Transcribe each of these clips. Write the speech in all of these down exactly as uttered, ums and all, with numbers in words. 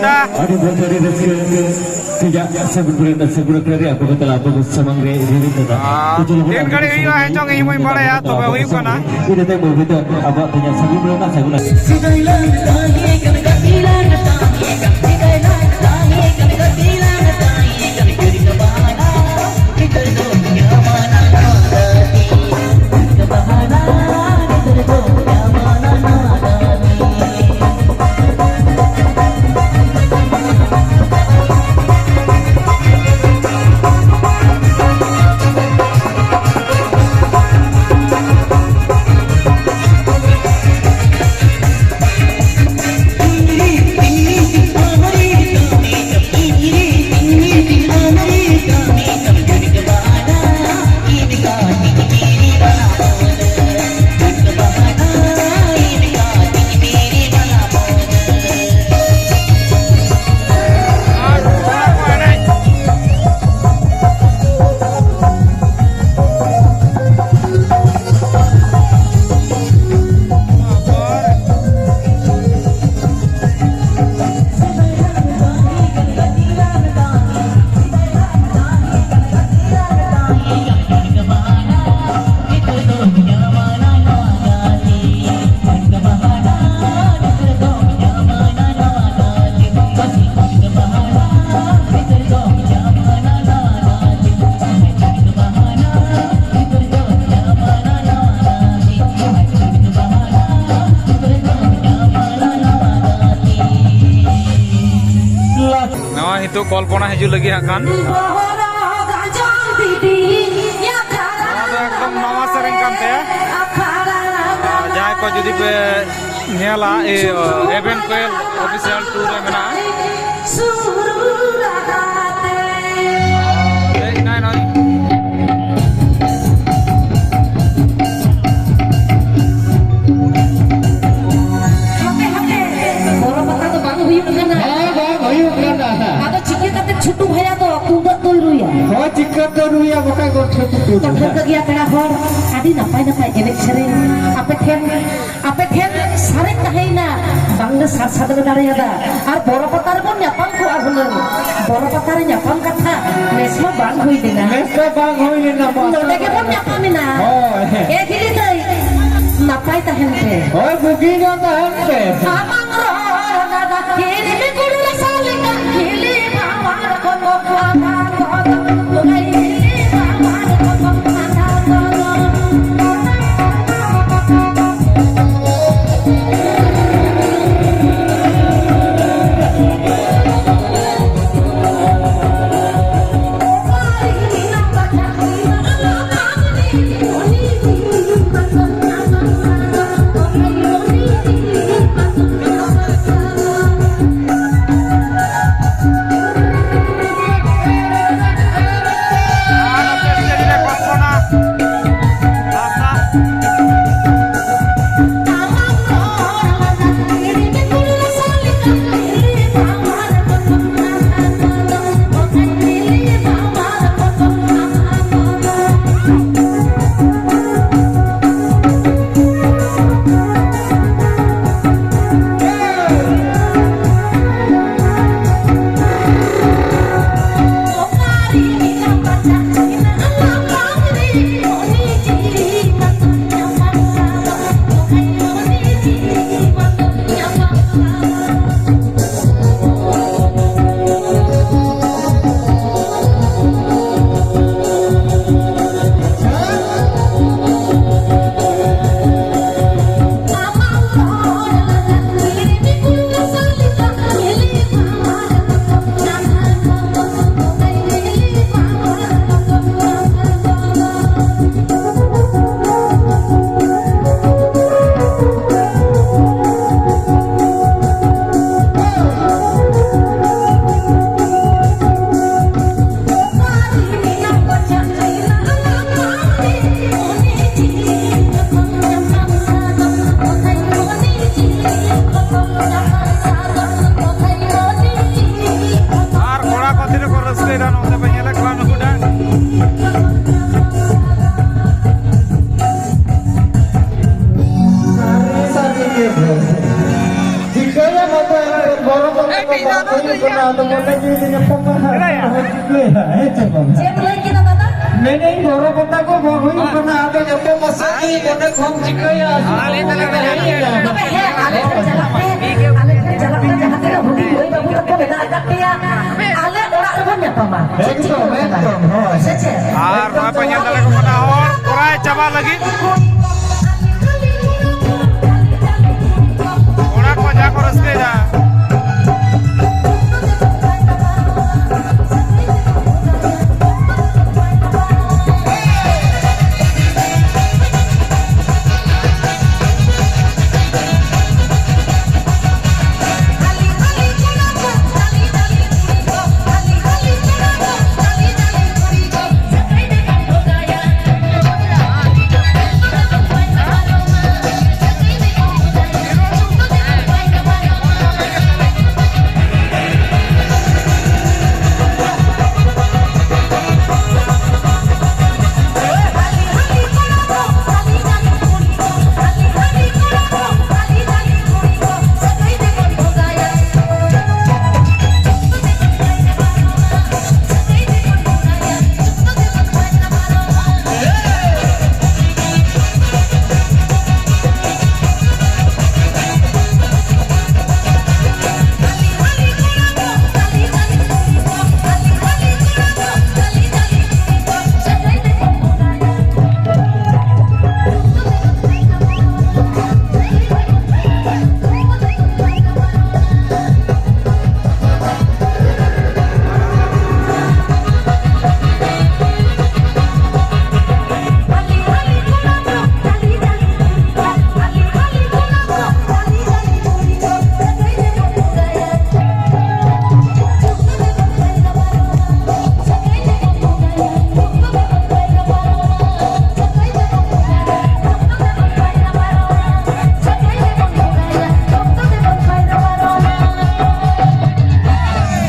ᱟᱹᱰᱤ ᱢᱚᱡᱽ, ᱟᱹᱰᱤ ᱨᱟᱹᱥᱠᱟᱹ ᱨᱮᱭᱟᱜ ᱥᱟᱹᱜᱩᱱ ᱵᱟᱲᱟ, ᱥᱟᱹᱜᱩᱱ ᱟᱠᱷᱲᱟ ᱨᱮ ᱟᱵᱚ ᱠᱚ ᱛᱟᱞᱟ ᱟᱵᱚ ᱠᱚ ᱥᱟᱢᱟᱝ ᱨᱮ ᱨᱤᱱᱤᱡ ᱠᱟᱱᱟ᱾ ᱟᱨ ᱛᱤᱱ ᱜᱷᱟᱹᱲᱤᱡ ᱦᱩᱭᱩᱜᱼᱟ ᱦᱮᱸ ᱪᱚᱝ, ᱤᱧ ᱦᱚᱸ ᱵᱟᱹᱧ ᱵᱟᱲᱟᱭᱟ, ᱛᱚᱵᱮ ᱦᱩᱭᱩᱜ ᱠᱟᱱᱟ᱾ ᱤᱱᱟᱹ ᱛᱟᱭᱚᱢ ᱵᱟᱹᱵᱩ ᱫᱚ ᱟᱵᱚᱣᱟᱜ ᱛᱮᱦᱮᱧᱟᱜ ᱥᱟᱹᱜᱩᱱ ᱵᱟᱲᱟ ᱨᱮᱱᱟᱜ ᱥᱟᱹᱜᱩᱱ ᱟᱠᱷᱲᱟ᱾ ᱱᱚᱣᱟ ᱱᱤᱛᱚᱜ ᱠᱚᱞᱯᱚᱱᱟ ᱦᱤᱡᱩᱜ ᱞᱟᱹᱜᱤᱫ ᱦᱟᱸᱜ ᱠᱷᱟᱱ᱾ ᱱᱚᱣᱟ ᱫᱚ ᱮᱠᱫᱚᱢ ᱱᱟᱣᱟ ᱥᱮᱨᱮᱧ ᱠᱟᱱ ᱛᱟᱭᱟ᱾ ᱟᱨ ᱡᱟᱦᱟᱸᱭ ᱠᱚ ᱡᱩᱫᱤ ᱯᱮ ᱧᱮᱞᱟ, ᱮ, ᱮᱵᱷᱮᱱ ᱠᱚᱭᱮᱞ ᱚᱯᱷᱤᱥᱤᱭᱟᱞ ᱴᱩ ᱨᱮ ᱢᱮᱱᱟᱜᱼᱟ᱾ ᱦᱮᱡ ᱮᱱᱟᱭ ᱱᱚᱜᱼᱚᱭ᱾ ᱦᱟᱯᱮ, ᱦᱟᱯᱮ, ᱵᱚᱨᱚ ᱯᱟᱛᱟ ᱫᱚ ᱵᱟᱝ ᱦᱩᱭᱩᱜ ᱠᱟᱱᱟ᱾ ᱦᱮᱸ, ᱵᱟᱝ ᱦᱩᱭᱩᱜ ᱠᱟᱱᱟ᱾ ᱟᱫᱚ ᱪᱤᱠᱟᱹ ᱠᱟᱛᱮ ᱪᱷᱩᱴᱩ ᱵᱷᱟᱭᱟ ᱫᱚ ᱛᱩᱢᱫᱟᱜ ᱫᱚᱭ ᱨᱩᱭᱟ? ᱦᱳᱭ, ᱪᱤᱠᱟᱹ ᱛᱮ ᱨᱩᱭᱟ, ᱵᱟᱠᱷᱟᱡ ᱜᱚᱱᱴᱷᱮ ᱠᱚ ᱛᱩᱫᱟ᱾ ᱛᱚ, ᱴᱷᱟᱹᱣᱠᱟᱹ ᱜᱮᱭᱟ ᱯᱮᱲᱟ ᱦᱚᱲ, ᱟᱹᱰᱤ ᱱᱟᱯᱟᱭ ᱱᱟᱯᱟᱭ ᱮᱱᱮᱡ ᱥᱮᱨᱮᱧ ᱟᱯᱮ ᱴᱷᱮᱱ, ᱟᱯᱮ ᱴᱷᱮᱱ ᱥᱟᱨᱮᱡ ᱛᱟᱦᱮᱸᱭᱮᱱᱟ᱾ ᱵᱟᱝ ᱥᱟᱨ ᱥᱟᱫᱽ ᱞᱮ ᱫᱟᱲᱮᱭᱟᱫᱟ᱾ ᱟᱨ ᱵᱚᱨᱚ ᱯᱟᱛᱟ ᱨᱮᱵᱚᱱ ᱧᱟᱯᱟᱢ ᱠᱚᱜᱼᱟ ᱦᱩᱱᱟᱹᱝ᱾ ᱵᱚᱨᱚ ᱯᱟᱛᱟ ᱨᱮ ᱧᱟᱯᱟᱢ ᱠᱟᱛᱷᱟ ᱱᱮᱥ ᱢᱟ ᱵᱟᱝ ᱦᱩᱭ ᱞᱮᱱᱟ᱾ ᱱᱮᱥ ᱫᱚ ᱵᱟᱝ ᱦᱩᱭ ᱞᱮᱱᱟ, ᱵᱟᱝ᱾ ᱱᱚᱰᱮ ᱜᱮᱵᱚᱱ ᱧᱟᱯᱟᱢᱮᱱᱟ᱾ ᱦᱳᱭ᱾ ᱮ ᱦᱤᱞᱤ ᱫᱟᱹᱭ, ᱱᱟᱯᱟᱭ ᱛᱟᱦᱮᱱ ᱯᱮ᱾ ᱦᱳᱭ, ᱵᱩᱜᱤ ᱜᱮ ᱛᱟᱦᱮᱱ ᱯᱮ᱾ ᱟᱢᱟᱝ ᱨᱚᱲ ᱫᱟᱫᱟ ᱠᱷᱤᱞᱤ ᱢᱤ ᱜᱩᱲᱩ ᱨᱟᱥᱟ ᱞᱮᱠᱟ ᱠᱷᱤᱞᱤ ᱵᱷᱟᱶᱟᱨ ᱠᱚᱫᱚ ᱟᱢᱟᱝ ᱨᱚᱲ ᱫᱟᱫᱟ ᱠᱷᱤᱞᱤ ᱵᱷᱟᱶᱟᱨ ᱠᱚᱫᱚ ᱟᱢᱟᱝ ᱨᱚᱲ ᱫᱟᱫᱟ᱾ ᱵᱟᱝ ᱦᱩᱭᱩᱜ ᱠᱟᱱᱟ, ᱟᱫᱚ ᱢᱚᱱᱮ ᱡᱤᱣᱤ ᱫᱚ ᱧᱟᱯᱟᱢ ᱢᱟ ᱦᱟᱸᱜ ᱪᱤᱠᱟᱹᱭᱟ, ᱦᱮᱸ ᱪᱮ ᱵᱟᱝ? ᱪᱮᱫ ᱞᱟᱹᱭ ᱠᱮᱫᱟ ᱫᱟᱫᱟ? ᱢᱮᱱᱮᱫ ᱟᱹᱧ ᱵᱚᱨᱚ ᱯᱟᱛᱟ ᱠᱚ ᱵᱟᱝ ᱦᱩᱭᱩᱜ ᱠᱟᱱᱟ, ᱟᱫᱚ ᱧᱟᱯᱟᱢ ᱢᱟᱥᱮ ᱢᱚᱱᱮ ᱠᱷᱚᱱ ᱪᱤᱠᱟᱹᱭᱟ? ᱛᱚᱵᱮ ᱦᱮᱸ, ᱟᱞᱮ ᱴᱷᱮᱱ ᱪᱟᱞᱟᱜ ᱯᱮ, ᱟᱞᱮ ᱴᱷᱮᱱ ᱪᱟᱞᱟᱜ ᱯᱮ, ᱡᱟᱦᱟᱸ ᱛᱤᱱᱟᱹᱜ ᱦᱩᱰᱤᱧ ᱢᱟᱹᱭ ᱵᱟᱹᱵᱩ ᱛᱟᱠᱚ ᱢᱮᱱᱟᱜ ᱟᱠᱟᱫ ᱯᱮᱭᱟ, ᱟᱞᱮ ᱚᱲᱟᱜ ᱨᱮᱵᱚᱱ ᱧᱟᱯᱟᱢᱟ᱾ ᱪᱮᱫ ᱪᱤᱠᱟᱹ ᱮᱠᱫᱚᱢ, ᱠᱟᱱᱟ? ᱮᱠᱫᱚᱢ, ᱦᱳᱭ᱾ ᱥᱮ ᱪᱮᱫ? ᱟᱨ ᱱᱚᱜᱼᱚᱭ ᱯᱮ ᱧᱮᱞ ᱫᱟᱲᱮᱭᱟᱜ ᱠᱟᱱᱟ, ᱦᱚᱲ ᱯᱨᱟᱭ ᱪᱟᱵᱟ ᱞᱟᱹᱜᱤᱫ᱾ ᱠᱚᱲᱟ ᱠᱚ ᱡᱟ ᱠᱚ ᱨᱟᱹᱥᱠᱟᱹᱭᱮᱫᱟ᱾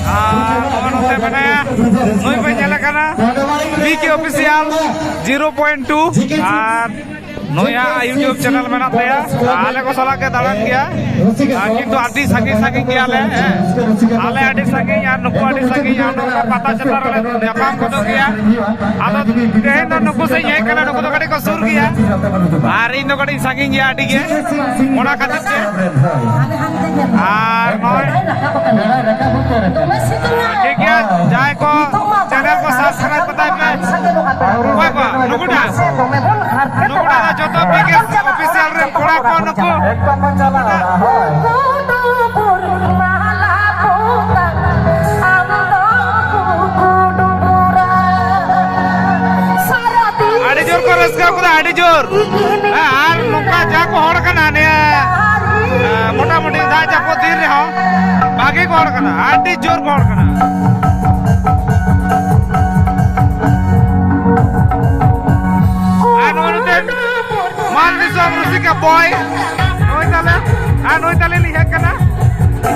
ᱟᱨ ᱱᱚᱜᱼᱚ ᱱᱚᱛᱮ ᱢᱮᱱᱟᱭᱟ, ᱱᱩᱭ ᱯᱮ ᱧᱮᱞᱮ ᱠᱟᱱᱟ, ᱵᱤ ᱠᱮ Official zero point two, ᱟᱨ ᱱᱩᱭᱟᱜ YouTube channel ᱢᱮᱱᱟᱜ ᱛᱟᱭᱟ, ᱟᱞᱮ ᱠᱚ ᱥᱟᱞᱟᱜ ᱜᱮ ᱫᱟᱬᱟᱱ ᱜᱮᱭᱟ᱾ ᱟᱨ ᱠᱤᱱᱛᱩ ᱟᱹᱰᱤ ᱥᱟᱺᱜᱤᱧ ᱥᱟᱺᱜᱤᱧ ᱜᱮᱭᱟᱞᱮ, ᱦᱮᱸ᱾ ᱟᱞᱮ ᱟᱹᱰᱤ ᱥᱟᱺᱜᱤᱧ ᱟᱨ ᱱᱩᱠᱩ ᱟᱹᱰᱤ ᱥᱟᱺᱜᱤᱧ, ᱟᱨ ᱱᱚᱝᱠᱟ ᱯᱟᱛᱟ ᱪᱷᱟᱛᱟ ᱨᱮᱞᱮ ᱧᱟᱯᱟᱢ ᱜᱚᱫᱚᱜ ᱜᱮᱭᱟ᱾ ᱟᱫᱚ ᱛᱮᱦᱮᱧ ᱫᱚ ᱱᱩᱠᱩ ᱥᱮᱫ ᱤᱧ ᱦᱮᱡ ᱠᱟᱱᱟ, ᱱᱩᱠᱩ ᱫᱚ ᱠᱟᱹᱴᱤᱡ ᱠᱚ ᱥᱩᱨ ᱜᱮᱭᱟ ᱟᱨ ᱤᱧ ᱫᱚ ᱠᱟᱹᱴᱤᱡ ᱤᱧ ᱥᱟᱺᱜᱤᱧ ᱜᱮᱭᱟ ᱟᱹᱰᱤ ᱜᱮ, ᱚᱱᱟ ᱠᱷᱟᱹᱛᱤᱨ ᱛᱮ᱾ ᱟᱨ ᱱᱚᱜᱼᱚᱭ ᱴᱷᱤᱠ ᱜᱮᱭᱟ, ᱡᱟᱦᱟᱸᱭ ᱠᱚ ᱪᱮᱱᱮᱞ ᱠᱚ subscribe ᱠᱟᱛᱟᱭ ᱯᱮ᱾ ᱚᱠᱚᱭ ᱠᱚ? ᱱᱩᱠᱩᱴᱟᱜ, ᱱᱩᱠᱩᱴᱟᱜ ᱫᱚ ᱡᱚᱛᱚ ᱵᱤᱜᱮᱥ ᱚᱯᱷᱤᱥᱤᱭᱟᱞ ᱨᱮᱱ ᱠᱚᱲᱟ ᱠᱚ ᱱᱩᱠᱩ᱾ ᱟᱹᱰᱤ ᱡᱳᱨ ᱠᱚ ᱨᱟᱹᱥᱠᱟᱹ ᱠᱟᱫᱟ, ᱟᱹᱰᱤ ᱡᱳᱨ᱾ ᱦᱮᱸ, ᱟᱨ ᱱᱚᱝᱠᱟ ᱡᱟ ᱠᱚ ᱦᱚᱲ ᱠᱟᱱᱟ ᱱᱤᱭᱟᱹ, ᱮ, ᱢᱚᱴᱟᱢᱩᱴᱤ ᱫᱟᱜ ᱡᱟᱹᱯᱩᱫ ᱫᱤᱱ ᱨᱮᱦᱚᱸ ᱵᱷᱟᱜᱮ ᱠᱚ ᱦᱚᱲ ᱠᱟᱱᱟ, ᱟᱹᱰᱤ ᱡᱳᱨ ᱠᱚ ᱦᱚᱲ ᱠᱟᱱᱟ᱾ ᱟᱨ ᱱᱚᱜᱼᱚᱭ ᱱᱚᱛᱮ ᱢᱟᱱ ᱫᱤᱥᱚᱢ ᱨᱩᱥᱤᱠᱟ ᱵᱚᱭ, ᱱᱩᱭ ᱛᱟᱞᱮ, ᱟᱨ ᱱᱩᱭ ᱛᱟᱞᱮ ᱞᱤᱧ ᱦᱮᱡ ᱠᱟᱱᱟ᱾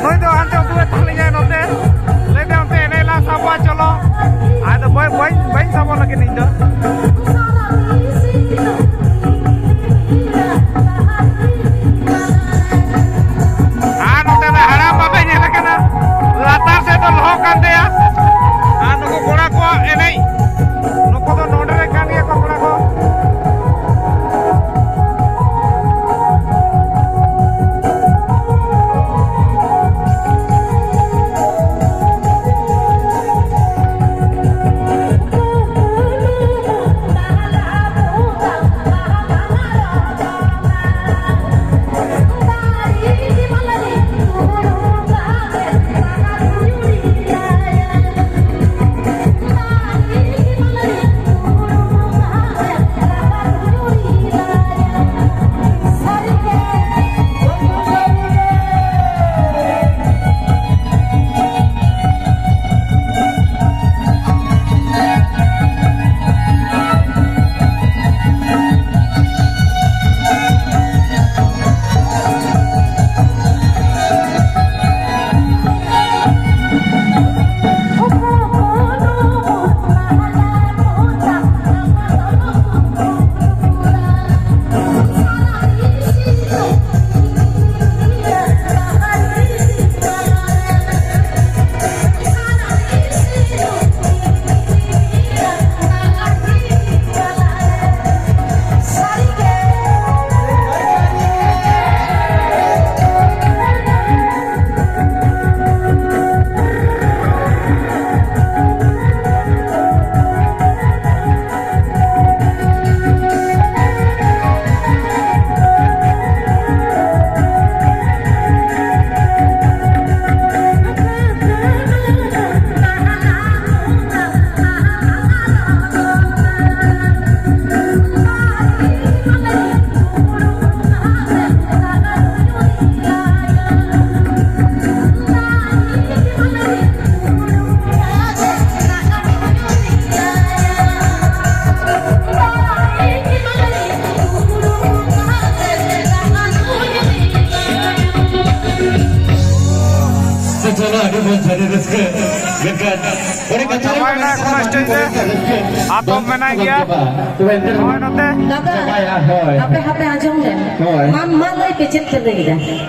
ᱱᱩᱭ ᱫᱚ ᱦᱟᱱᱛᱮ ᱩᱫᱩᱜ ᱮᱫ ᱛᱟᱹᱞᱤᱧᱟᱭ ᱱᱚᱛᱮ, ᱞᱟᱹᱭ ᱫᱟ ᱚᱱᱛᱮ ᱮᱱᱮᱡ ᱞᱟᱝ ᱥᱟᱵᱚᱜᱼᱟ, ᱪᱚᱞᱚ᱾ ᱟᱫᱚ ᱵᱟᱹᱧ, ᱵᱟᱹᱧ, ᱵᱟᱹᱧ ᱥᱟᱵᱚᱜ ᱞᱟᱹᱜᱤᱫ ᱤᱧ ᱫᱚ᱾ ᱟᱨ ᱱᱚᱛᱮ ᱫᱚ ᱦᱟᱲᱟᱢ ᱵᱟᱵᱮ ᱧᱮᱞ ᱠᱟᱱᱟ, ᱞᱟᱛᱟᱨ ᱥᱮᱫ ᱫᱚ ᱞᱚᱦᱚᱫ ᱠᱟᱱ ᱛᱟᱭᱟ᱾ ᱟᱨ ᱱᱩᱠᱩ ᱠᱚᱲᱟ ᱠᱚᱣᱟᱜ ᱮᱱᱮᱡ, ᱱᱩᱠᱩ ᱫᱚ ᱱᱚᱰᱮ ᱨᱮ ᱠᱟᱱ ᱜᱮᱭᱟ ᱠᱚ ᱠᱚᱲᱟ ᱠᱚ᱾ ᱪᱟᱞᱟᱜ ᱟᱹᱰᱤ ᱢᱚᱡᱽ, ᱟᱹᱰᱤ ᱨᱟᱹᱥᱠᱟᱹ᱾ ᱢᱮᱱᱠᱷᱟᱱ ᱚᱸᱰᱮ ᱠᱟᱛᱷᱟ ᱨᱮ ᱪᱟᱵᱟᱭᱮᱱᱟ ᱢᱮᱱᱟᱜᱼᱟ, ᱮᱠᱷᱚᱱ ᱥᱴᱮᱡ ᱨᱮ᱾ ᱨᱟᱹᱥᱠᱟᱹ ᱟᱛᱚᱢ ᱵᱟᱝ ᱢᱮᱱᱟᱭ ᱜᱮᱭᱟ᱾ ᱪᱟᱵᱟᱜᱼᱟ᱾ ᱛᱚᱵᱮ ᱮᱱᱛᱮ ᱨᱮᱦᱚᱸ ᱱᱚᱜᱼᱚᱭ ᱱᱚᱛᱮ᱾ ᱫᱟᱫᱟ, ᱪᱟᱵᱟᱭᱟ, ᱦᱳᱭ᱾ ᱦᱟᱯᱮ, ᱦᱟᱯᱮ, ᱟᱸᱡᱚᱢ ᱞᱮᱢ᱾ ᱦᱳᱭ᱾ ᱢᱟ, ᱢᱟ, ᱞᱟᱹᱭ ᱯᱮ, ᱪᱮᱫ ᱯᱮ ᱞᱟᱹᱭ ᱮᱫᱟ?